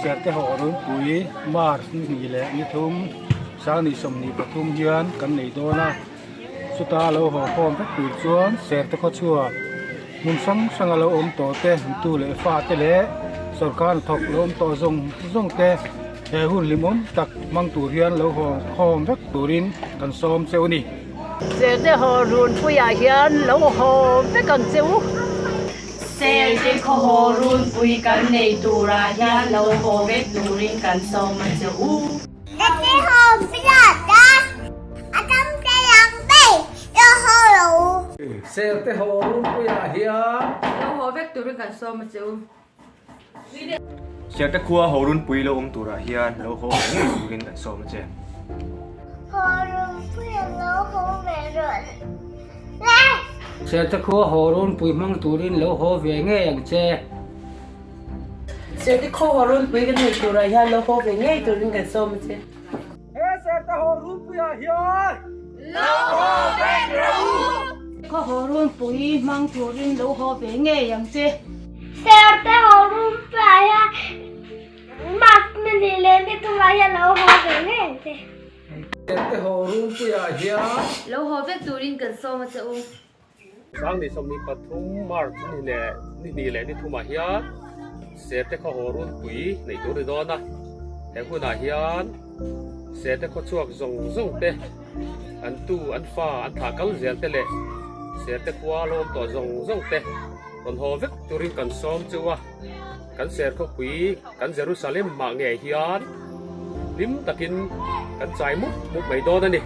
Serte haw runpui March ni hnih leh ni thum Sangni 23 hian kan nei dawn a, chuta lo haw khawm vek tur chuan Serte khaw chhuak hmun hrang hranga lo awm tawh te, tu leh fa te leh sawrkar hnathawk lo awm tawh zawng zawng te he hun hlimawm tak hmang tur hian lo haw khawm vek turin kan sawm cheu a ni. Serte haw runpuiah hian lo haw vek ang che u. Serte khaw haw runpui kan nei turah hian lo haw vek turin kan sawm a che u. Serte haw runpuiah hian. Lo haw vek turin kan sawm a che u. Serte khua haw runpui lo awm turah hian lo haw ve ngei turin kan sawm a che. Haw runpui lo haw ve rawh le. Serte khua haw runpui hmang turin lo haw ve ngei ang che. Serte khaw haw runpui kan nei turah hian lo haw ve ngei turin kan sawm a che. He Serte haw runpuiah hian lo haw vek rawh u. Khaw haw runpui hmang turin lo haw ve ngei ang che. Serte haw runpuiah hian mask ni hnih leh ni thumah hian lo haw ve ngei ang che. Serte haw runpuiah hian lo haw vek turin kan sawm a che u. Sangni 23 March ni leh ni hnih leh ni thumah hian Serte khaw haw runpui neih tur a ni dawn a, he hunah hian Serte khaw chhuak zawng zawng te, an tu, an fa, an thlah kal zel te leh Serte khua lo awm tawh zawng zawng te rawn haw vek turin kan sawm chu a, kan Ser khawpui kan Jerusalem mah ngei hian hlim takin kan chai mup mup mai dawn a ni.